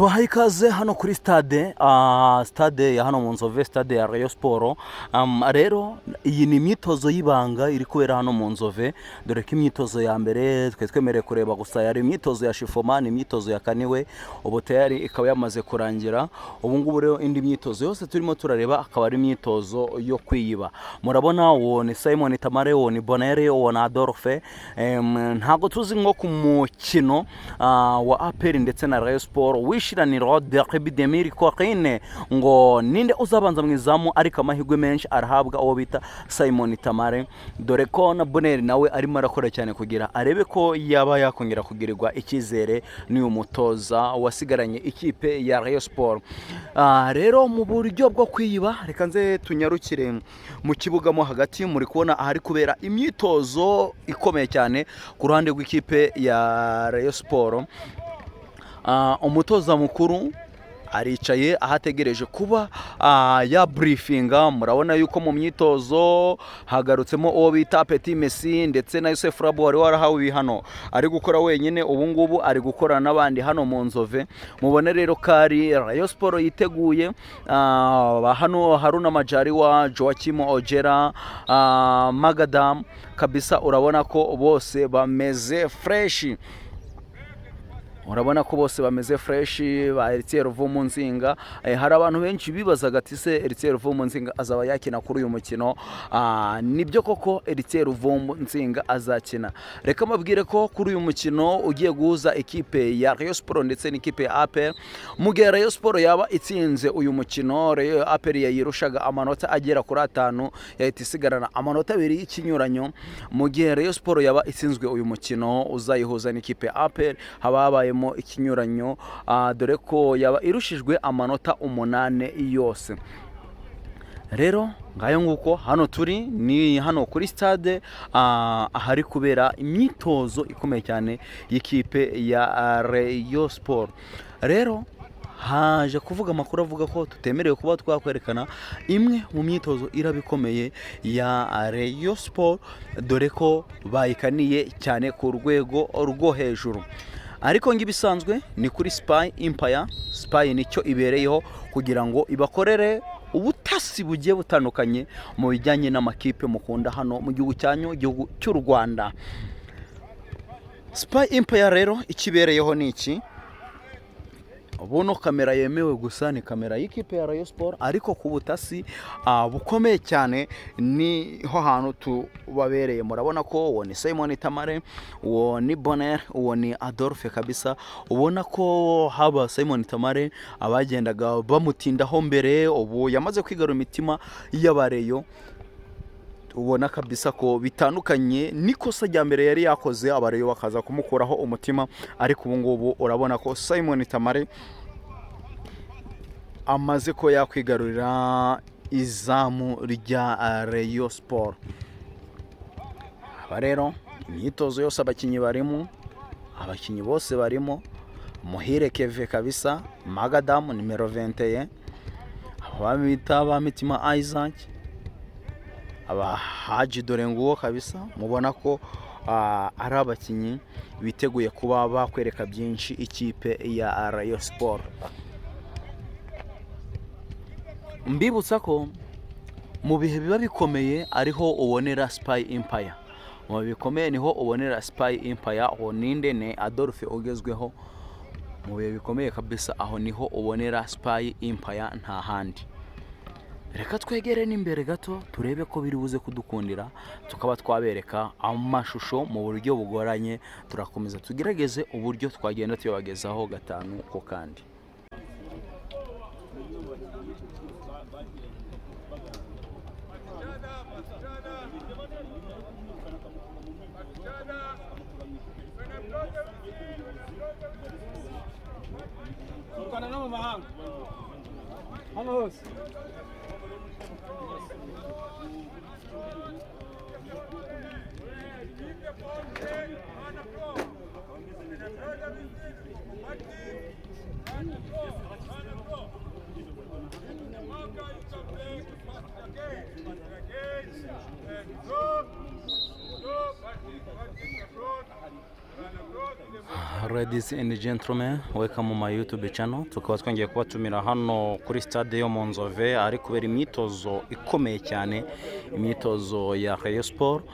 Tubahaye ikaze hano kuri stade, stade ya hano mu Nzove, stade ya Rayon Sport. Rero iyi ni imyitozo y'ibanga iri kubera hano mu Nzove, dore ko imyitozo ya mbere twe twemerewe kureba gusa yari imyitozo ya échauffement, ni imyitozo ya kaniwe, ubu tayari ikaba yamaze kurangira. Ubu ngubu rero indi myitozo yose turimo turareba akaba ari imyitozo yo kwiyiba. Murabona uwo ni Simon Tamare, uwo ni Bonere, uwo ni Adolphe. Ntabwo tuzi nko ku mukino wa APR ndetse na Rayon Sport wishiraniro Derby de Mille Collines ngo ninde uzabanza mu izamu, ariko amahirwe menshi arahabwa uwo bita Simon Tamare, dore ko na Bonere nawe arimo arakora cyane kugira arebe ko yaba yakongera kugirirwa icyizere n'uyu mutoza wasigaranye ikipe ya Rayon Sport. Rero mu buryo bwo kwiyiba, reka nze tunyarukire mu kibuga mo hagati. Muri kubona ahari kubera imyitozo ikomeye cyane ku ruhande rw'ikipe ya Rayon Sport. Umutoza mukuru aricaye aho ategereje kuba ya briefinga. Murabona yuko mu myitozo hagarutsemo uwo bita Petit Messi ndetse na Yusuf Rabo wari warahawe ibihano ari gukora wenyine, ubu ngubu ari gukorana n'abandi hano mu Nzove. Mubone rero ko ari Rayon Sport yiteguye. Hano Haruna Majaliwa, Joachim Ojera, Magadam, kabisa urabona ko bose bameze fresh. Urabona ko bose bameze fresh, ba Heritier Ruvumu Nzinga. Hari abantu benshi bibazaga ati: "Se Heritier Ruvumu Nzinga azaba yakina kuri uyu mukino?" Nibyo koko, Heritier Ruvumu Nzinga azakina. Reka mbabwire ko kuri uyu mukino ugiye guhuza ikipe ya Rayon Sport ndetse n'ikipe ya APR, mu gihe Rayon Sport yaba itsinze uyu mukino, Rayon APR yayirushaga amanota agera kuri 5, yahita isigarana amanota 2 y'ikinyuranyo. Mu gihe Rayon Sport yaba itsinzwe uyu mukino uzayihuza n'ikipe ya APR, haba habayemo ikinyuranyo, dore ko yaba irushijwe amanota 8 yose. Rero ngayo nguko, hano turi ni hano kuri stade, ahari kubera imyitozo ikomeye cyane y'ikipe ya Rayon Sport. Rero haje kuvuga amakuru avuga ko tutemerewe kuba twakwerekana imwe mu myitozo iraba ikomeye ya Rayon Sport, dore ko bayikaniye cyane ku rwego rwo hejuru. Ariko nk'ibisanzwe ni kuri Spy Empire. Spy nicyo ibereyeho, kugira ngo ibakorere ubutasi bugiye butandukanye mu bijyanye n'amakipe mukunda hano mu gihugu cyanyu, igihugu cy'u Rwanda. Spy Empire rero ikibereyeho ni iki: buno kamera yemewe gusa ni kamera y'ikipe ya Rayon Sport, ariko ku butasi bukomeye cyane niho hantu tubabereye. Murabona ko uwo ni Simon Tamare, uwo ni Bonner, uwo ni Adolphe. Kabisa ubona ko haba Simon Tamare abagendaga bamutindaho mbere, ubu yamaze kwigarura imitima y'abareyo. Ubona kabisa ko bitandukanye n'ikosa rya mbere yari yakoze, abareyo bakaza kumukuraho umutima, ariko ubu ngubu urabona ko Simon Tamare amaze ko yakwigarurira izamu rya Rayon Sport. Aba rero imyitozo yose abakinnyi barimo, abakinnyi bose barimo. Muhire Keve kabisa, Magadamu nimero 21, aba bita ba Mitima Isaac, aba Haji, dore nguwo kabisa. Mubona ko ari abakinnyi biteguye kuba bakwereka byinshi ikipe ya Rayon Sport. Mbibutsa ko mu bihe biba bikomeye ariho ubonera Spy Empire. Mu bihe bikomeye niho ubonera Spy Empire. Aho ninde? Ni Adolphe ugezweho. Mu bihe bikomeye kabisa aho niho ubonera Spy Empire, nta handi. Reka twegere n'imbere gato turebe ko biri buze kudukundira tukaba twabereka amashusho mu buryo bugoranye. Turakomeza tugerageze uburyo twagenda tuyabagezaho gatanu ko kandi. Mu Rwanda no mu mahanga hano hose. Ladies and gentlemen, welcome on my YouTube channel. Tukaba twongeye kubatumira hano kuri stade yo mu Nzove ari kubera imyitozo ikomeye cyane, imyitozo ya Rayon Sport.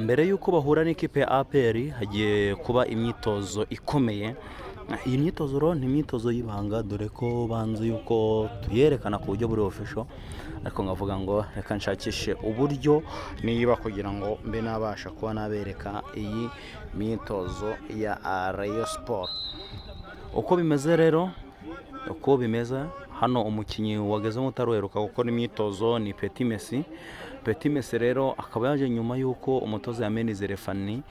Mbere y'uko bahura n'ikipe ya APR hagiye kuba imyitozo ikomeye. Iyi myitozo rero ni imyitozo y'ibanga, dore ko banze yuko tuyerekana ku buryo buri official, ariko nkavuga ngo reka nshakishe uburyo niba kugira ngo mbe nabasha kuba nabereka iyi myitozo ya Rayon Sport. Uko bimeze rero, uko bimeze hano, umukinnyi wagezemo utaruheruka gukora imyitozo ni Petit Messi. Petit Messi rero akaba yaje nyuma y'uko umutoza Yameni Zerefani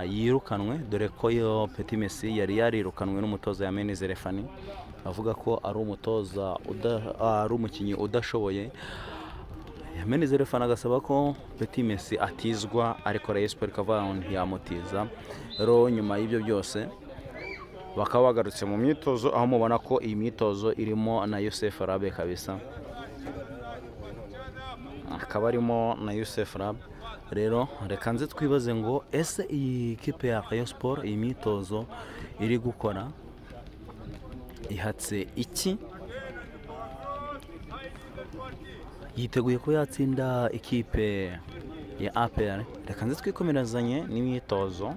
yirukanwe, dore ko yo Petit Messi yari yarirukanwe n'umutoza Yameni Zerefani, avuga ko ari umutoza ari umukinnyi udashoboye. Yameni Zerefani agasaba ko Petit Messi atizwa, ariko Rayon Sport ikavuga ngo ntiyamutiza. Rero nyuma y'ibyo byose bakaba bagarutse mu myitozo, aho mubona ko iyi myitozo irimo na Yusef Rabe kabisa, akaba arimo na Yusef Rabe. Rero reka nze twibaze ngo ese iyi kipe ya Rayon Sport, iyi myitozo iri gukora ihatse iki? Yiteguye ko yatsinda ikipe ya APR? Reka nze twikomerezanye n'imyitozo.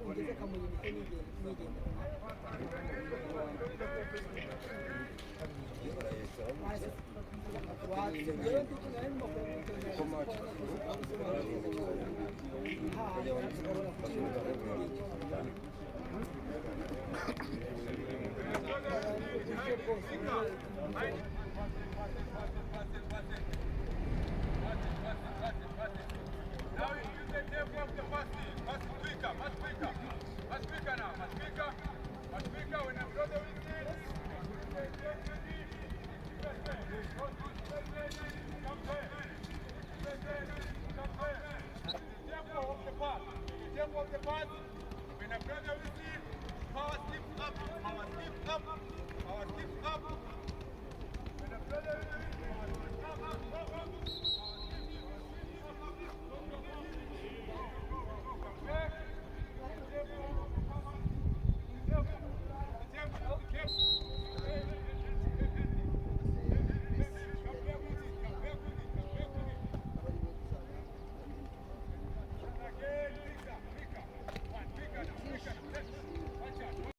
Ugeze Kamonyi niko nigenda. Now you use the tempo of the passing. Pass quicker, much quicker. Much quicker now, much quicker. Much quicker when I'm brother with it. The tempo of the pass. The tempo of the pass. When a brother with it, power slips up, power slips up, power slips up. When a brother with it, power slips up, up, up, up.